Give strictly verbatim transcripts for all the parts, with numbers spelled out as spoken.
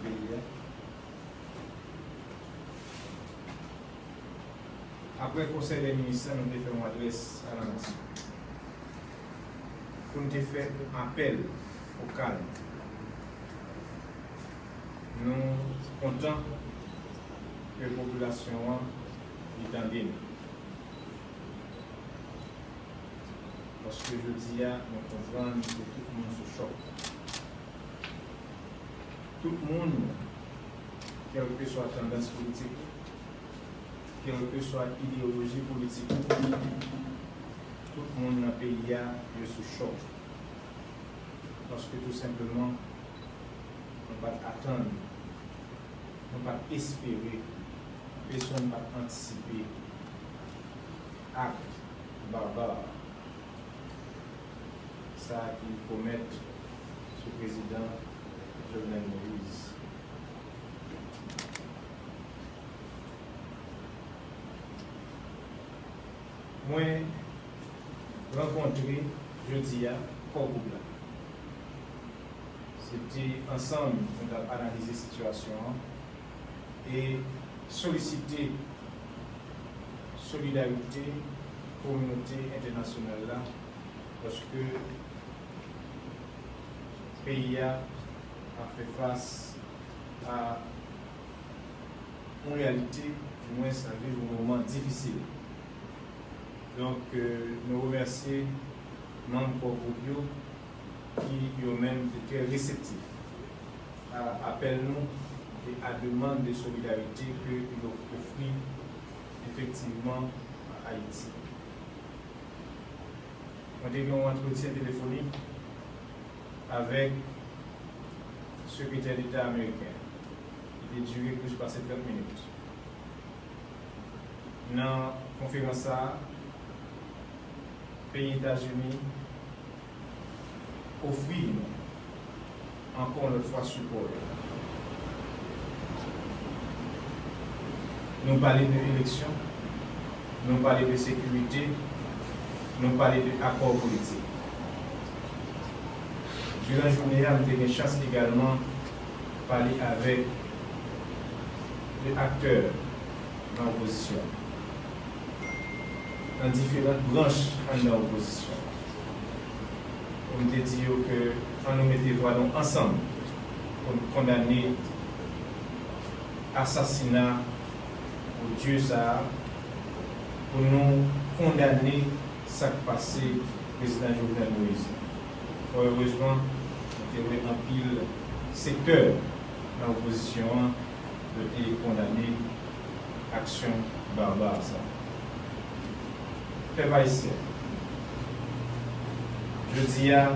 peyi a. Apre Konsèy dè Minis la, nou te fè yon adrès a lanasyon pou n te fè yon apèl o kalm. Nou kontan ke popilasyon an li tande nou. Paske jodi a, nou konprann ke tout moun sou chòk. Tout moun, kèlkeswa tandans politik ou, kèlkeswa ideyoloji politik ou, tout moun nan peyi a, yo sou chòk. Paske tou senpleman, nou pa t atann, nou pa t espere, pèsonn pa t antisipe ak babar sa ki komèt sou prezidan Jovenel Moïse. Mwen rankontre jodi a kò gwoup la. Se te ansanm nou t ap analize sitiyasyon an e solisite solidarite kominote entènasyonal la, paske peyi a ap fè fas a yon reyalite, dimwens ap viv yon moman difisil. Donk, euh, nou remèsye manm kò gwoup yo ki yo menm te trè reseptif a apèl nou e a demann de solidarite ke yo ofri efektivman a Ayiti. Mwen te gen yon antretyen telefonik avèk Sekretè Deta ameriken. Li te dire plis pase trant minit. Nan konferans sa a, peyi Etazini ofri nou ankò yon lòt fwa sipò yo. Nou pale de eleksyon, nou pale de sekirite, nou pale de akò politik. Diran jounen an, m te gen chans egalman pale avèk de aktè nan opozisyon, nan diferan branch anndan opozisyon, pou m te di yo ke ann nou mete vwa nou ansanm pou n kondane asasina odye sa a, pou nou kondane sa k pase prezidan Jovenel Moïse. Fò erezman, nou te wè anpil sektè nan opozisyon an, yo te kondane aksyon babar sa. Pèp ayisyen, jodi a,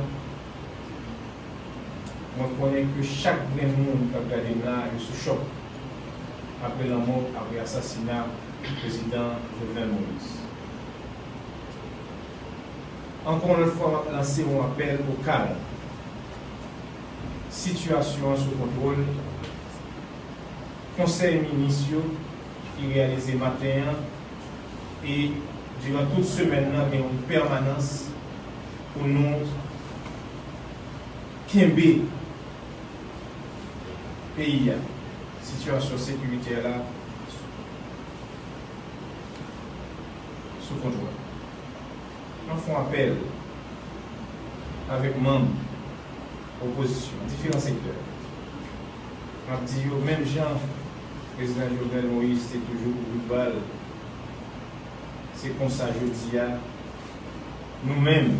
mwen konnen ke chak grenn moun k ap gade m la, yo sou chòk apre lanmò, apre asasina prezidan Jovenel Moïse. Ankò yon lòt fwa, m ap lanse yon apèl o kalm. Sitiyasyon an sou kontwòl. Konsèy minis yo ki reyalize maten an e diran tout semèn nan gen yon pèmanans pou nou kenbe peyi a, sitiyasyon sekiritè la sou kontwòl. Mwen fè yon apèl avèk manm opozisyon, diferan sektè. M ap di yo, menm jan prezidan Jovenel Moïse te toujou ouvri bra l, se konsa jodi a, nou menm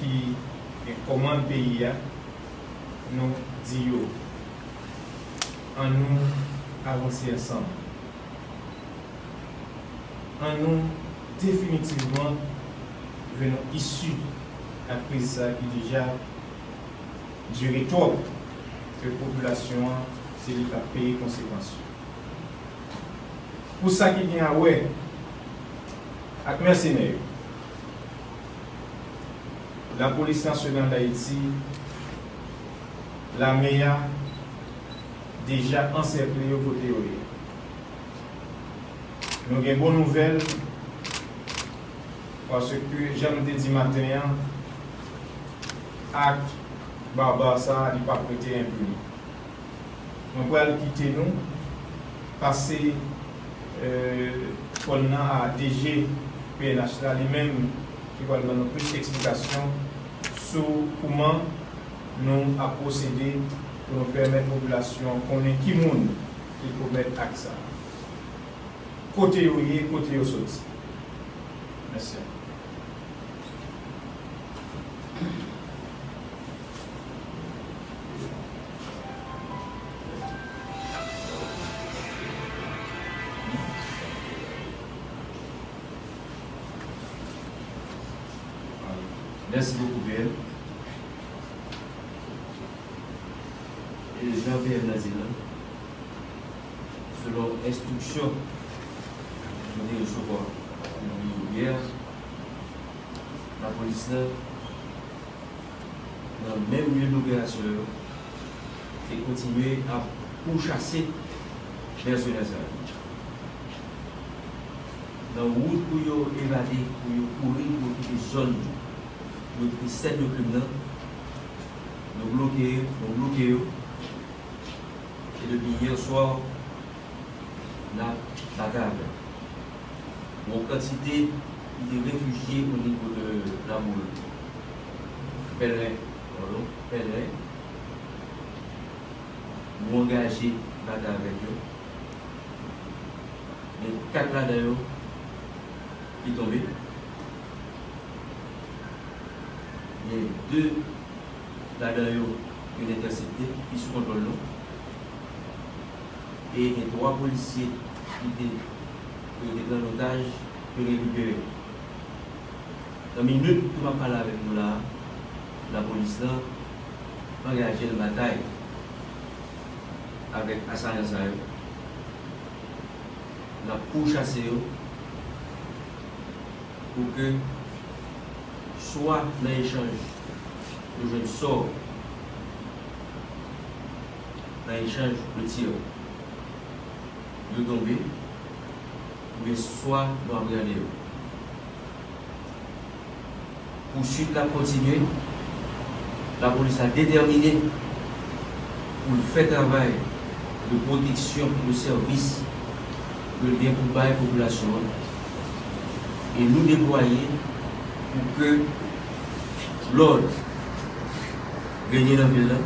ki gen kòmand peyi a, nou di yo, ann nou avanse ansanm. Ann nou definitivman jwenn yon isi ak kriz sa ki deja dire twòp, ke popilasyon an, se li k ap peye konsekans yo. Pou sa ki gen a wè ak mèsenè yo, Lapolis Nasyonal d Ayiti, lame a, deja ansèkle yo kote yo ye. Nou gen bon nouvèl, paske, jan m te di maten an, ak babar sa a, li p ap rete enpini. Mwen pral kite nou pase, eh, pòn nan a D G P N H la, li menm ki pral ban nou plis eksplikasyon sou kouman nou ap pwosede pou nou pèmèt popilasyon an konnen ki moun ki komèt ak sa a. Kote yo ye, kote yo soti. Mèsi. Mèsi bokou, P M. E jan P M nan di l lan, selon enstriksyon nou te resevwa depi yè, lapolis lan, nan menm lye doperasyon yo, te kontinye ap pouchase mèsenè sa yo. Nan wout pou yo evade, pou yo kouri, pou yo kite zòn yo, pou yo kite sèn de krim nan, nou bloke, nou bloke yo. E depi yè swa, n ap batay avèk yon kantite ki te refijye o nivo de Laboul Pèlren, padon, Pèlren. Nou angaje batay avèk yo. Gen kat ladan yo ki tonbe. Gen de ladan yo, yo entèsepte, ki sou kontwòl nou. E gen twa polisye ki te, yo te pran an otaj, yo rekipere. Nan minit ke m ap pale avèk nou la a, lapolis lan angaje l batay avèk asayan sa yo. L ap pouchase yo pou ke swa nan echanj yo jwenn sò, nan echanj de tir, yo tonbe, oubyen swa nou apranne yo. Pouswit la ap kontinye. Lapolis la detèmine pou l fè travay de pwoteksyon, de sèvis ke l gen pou bay popilasyon an. E nou deplwaye pou ke lòd renye nan vil lan,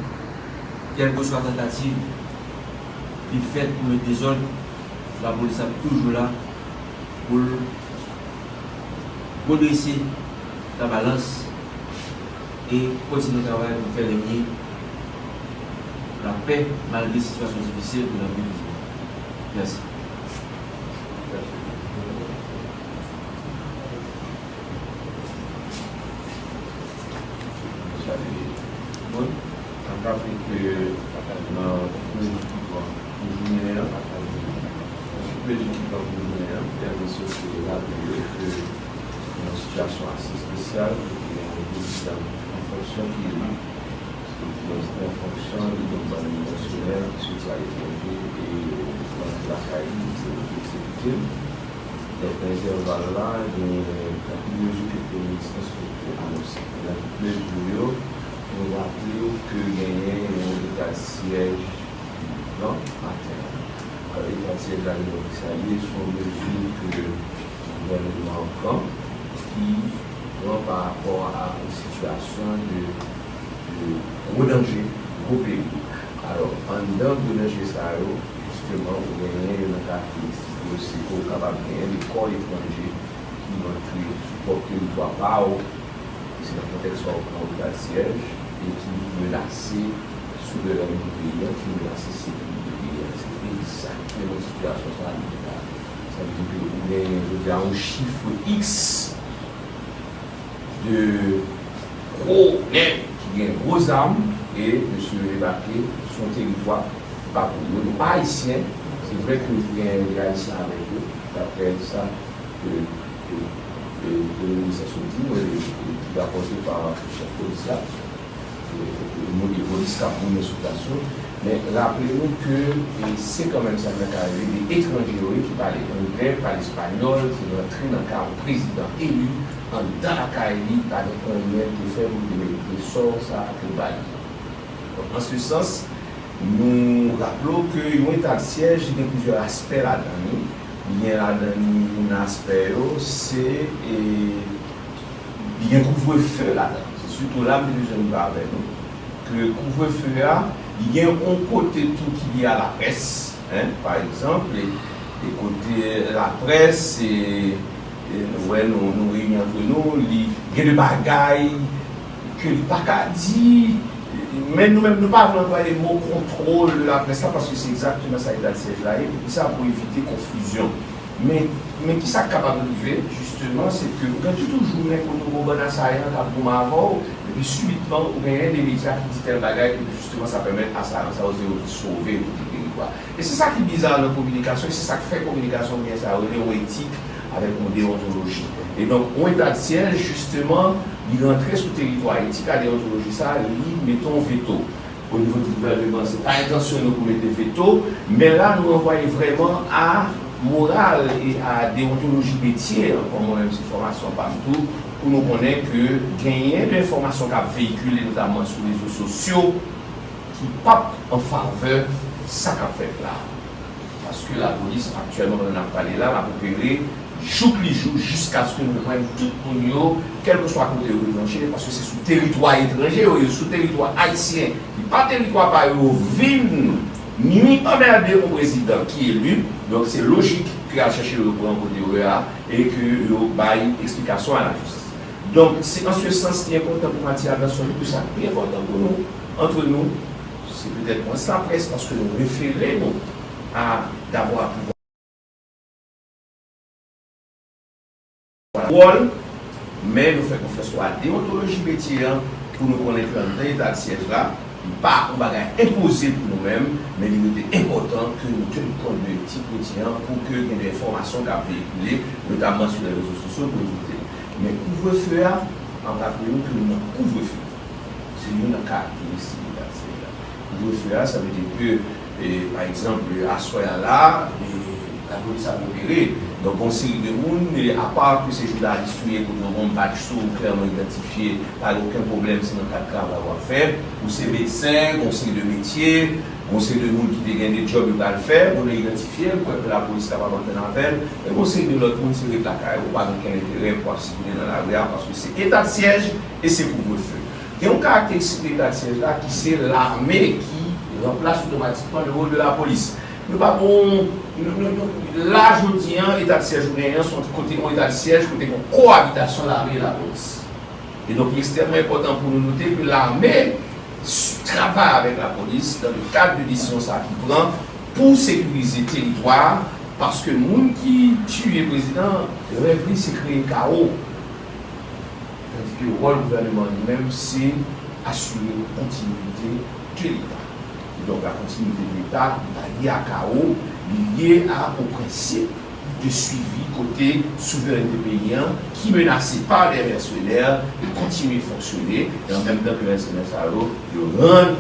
kèlkeswa tantativ ki fèt pou met dezòd, lapolis ap toujou la pou l redrese labalans e kontinye travay pou fè renye lapè malgre sitiyasyon difisil pou nan vil Dizon. Mèsi. Salye tout moun. N ap raple ke nan mezi ki pran pou jounen an, tout mezi ki pran pou jounen an, P M sot raple yo ke nan yon sitiyasyon ase espesyal, kote gen yon prezidan an fonksyon ki eli, e ki an fonksyon li gen yon bann mèsenè ki soti aletranje e rantre lakay li, se yo ki egzekite l. Donk, nan entèval la, gen anpil mezi ke Premye Minis lan sot anonse. Nan tout mezi yo, nou raple ke genyen yon eta de syèj nan maten an. Alò, eta de syèj la, nou salye, se yon mezi ke gouvènman an pran, ki pran pa rapò a yon sitiyasyon de, de gwo danje, gwo peril. Alò, anndan gwo danje sa yo, jisteman, ou genyen youn nan karakteristik yo, se ke w kapab genyen de kò etranje ki rantre sou pwòp teritwa pa w, e se nan kontèks sa w pran eta de syèj, e ki menase souverènte peyi a, ki menase sekirite peyi a. Se egzakteman sitiyasyon sa a nou ye la. Sa vle di ke ou genyen, jodi a, yon chif X de gwo nèg ki gen gwo zam, e mesye yo debake sou yon teritwa ki pa pou yo. Yo pa ayisyen, se vre ke gen de ayisyen avèk yo, daprè sa ke, ke, ke Premye Minis la sot di, mwen, li rapòte pa chèf polis la. E, e, e, nou gen polis k ap goumen sou plas yo. Men, raple nou ke, e, se kanmenm sa k ta ka rive, de etranje yo, wi, ki pale anglè, ki pale espanyòl, ki rantre nan kay yon prezidan eli, anndan lakay li, pa gen anyen l te fè pou l te merite sò sa a ke yo ba li. Donk, an se sans, Nou raple w ke yon eta de syèj, li gen plizyè aspè ladan li. Li gen ladan li youn nan aspè yo, se, e, li gen kouvrefe ladan. Se sitou la m te bezwen rive avè nou. Ke kouvrefe a, li gen yon kote tou ki lye a laprès, en, pa egzanp, e, e kote laprès, e, e nou wè, nou, nou reyini antre nou, li gen de bagay ke li pa ka di, men nou menm nou pa vle anplwaye mo kontwòl de laprès la, paske se egzakteman sa eta de syèj la ye. Poukisa? Pou evite konfizyon. Men, men kisa k kapab rive, jisteman, se ke ou gen toujou jounen kote ou gen bann asayan k ap goumen avè w, epi sibitman ou genyen de medya ki di tèl bagay, epi jisteman sa pèmèt asayan sa yo se yo ki sove kote teritwa. E se sa ki biza nan kominikasyon, e se sa k fè kominikasyon gen sa yo rele yon etik avèk yon deontoloji. E donk, yon eta de syèj, jisteman, li rantre sou teritwa etik a deontoloji sa, li mete yon veto. O nivo di gouvèneman, se pa entansyon nou pou mete veto, men la nou ranvwaye vrèman a moral e a deontoloji metye an, kòm mwen menm se fòmasyon pa m tou, pou nou konnen ke genyen de enfòmasyon k ap veyikile, notamman sou rezo sosyo, ki p ap an favè sa k ap fèt la. Paske lapolis, aktyèlman, pandan n ap pale la, l ap opere jouk li jou, jiskaske nou jwenn tout moun yo, kèlkeswa kote yo retranche, paske se sou teritwa etranje yo ye, sou teritwa ayisyen, ki pa teritwa pa yo, yo vin ni anmède yon prezidan ki eli. Donk, se lojik ke y al chèche yo pran kote yo ye a, e ke yo bay eksplikasyon a lajistis. Donk, se an se sans li enpòtan pou m atire atansyon nou ke sa k pi enpòtan pou nou, antre nou, se petèt mwens laprès, paske nou refere nou a davwa pouvwa wòl, men nou fè konfyans a deontoloji metye an pou nou konnen ke anndan eta de syèj la, li pa yon bagay enpoze pou nou menm, men li rete enpòtan ke nou teni kont de etik metye an pou ke gen de enfòmasyon k ap veyikile, notamman sou lè rezo sosyo, pou evite. Men kouvrefe a, an raple nou ke nou nan kouvrefe. Se youn nan karakteristik eta de syèj la. Kouvrefe a, sa vle di ke, e, pa egzanp, aswè a la, e, lapolis ap opere. Donk, gon seri de moun, e, apa ke se jounalis ou ye, kote yon batch sou ou klèman idantifye, pa gen okenn pwoblèm, se nan kad travay w ap fè. Ou se medsen, gon seri de metye, gon seri de moun ki te gen de djòb yo pral fè, moun yo idantifye l, pou ke lapolis kapab antann avè l. E gon seri de lòt moun, se ret lakay ou, pa gen okenn enterè pou w ap sikile nan lari a, paske se eta de syèj e se kouvrefe. Gen yon karakteristik de eta de syèj la ki se lame ki ranplase otomatikman le wòl de lapolis. Nou pa gon, nou, nou, nou, la jodi an, eta de syèj ou genyen an, se yon kote, yon eta de syèj kote gen yon koabitasyon lame e lapolis. E donk, li ekstrèmman enpòtan pou nou note ke lame s-, travay avèk lapolis dans le cadre de desizyon sa ki pran pou sekirize teritwa a, paske moun ki tiye prezidan an, rèv li se kreye kawo. Tandis que rôle gouvernement lui-même, c'est assurer une continuité de l'État. Et donc la continuité de l'État n'est pas liée à chaos, li lye a, o prensip de suivi kote souverènte peyi an ki menase pa de mèsenè, de kontinye fonksyone, e an menm tan ke mèsenè sa yo, yo rann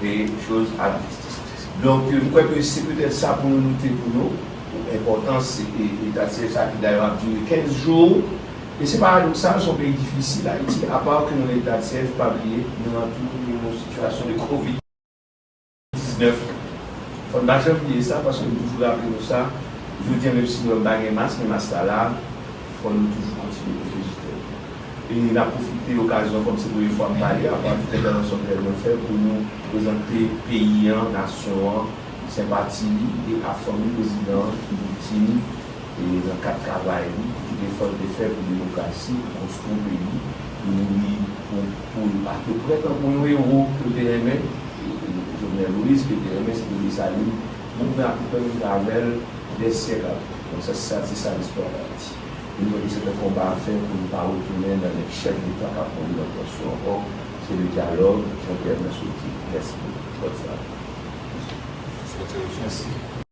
e choz a la jistis. Donk, euh, m kwè ke se petèt sa pou nou note pou nou, enpòtans e, e, eta de syèj sa ki dayè ap dire kenz jou. E se paradoksal, se yon peyi difisil, Ayiti, apa ke nou nan eta de syèj, pa bliye, nou nan tou yon sitiyasyon de kovid diznèf. Fò n pa janm bliye sa, paske nou toujou raple nou sa. Jodi a, menm si nou wè m pa gen mas, men mas la la, fò nou toujou kontinye pwoteje tèt nou. E n ap pwofite okazyon, kòm se premye fwa m pale, apa tout entèvansyon ke mwen fè, pou nou prezante peyi an, nasyon an, senpati li e a fanmi prezidan an ki viktim, e nan kad travay li, tout efò l te fè pou demokrasi, pou konstwi yon peyi, pou mouri pou, pou atopre tankou yon ewo ke yo te renmen, e, e Jovenel Moïse, ke yo te renmen, se te Desalin, moun nan ap tann travè l dè syèk apre. Donk, sa, sa, se sa listwa Dayiti. E nou wè ke se yon konba a fè pou nou pa retounen nan lè chèf deta k ap mouri nan tansyon ankò. Se le dyalòg, Jean-Pierre Mercier. Mèsi pou lòt sa. Mèsi.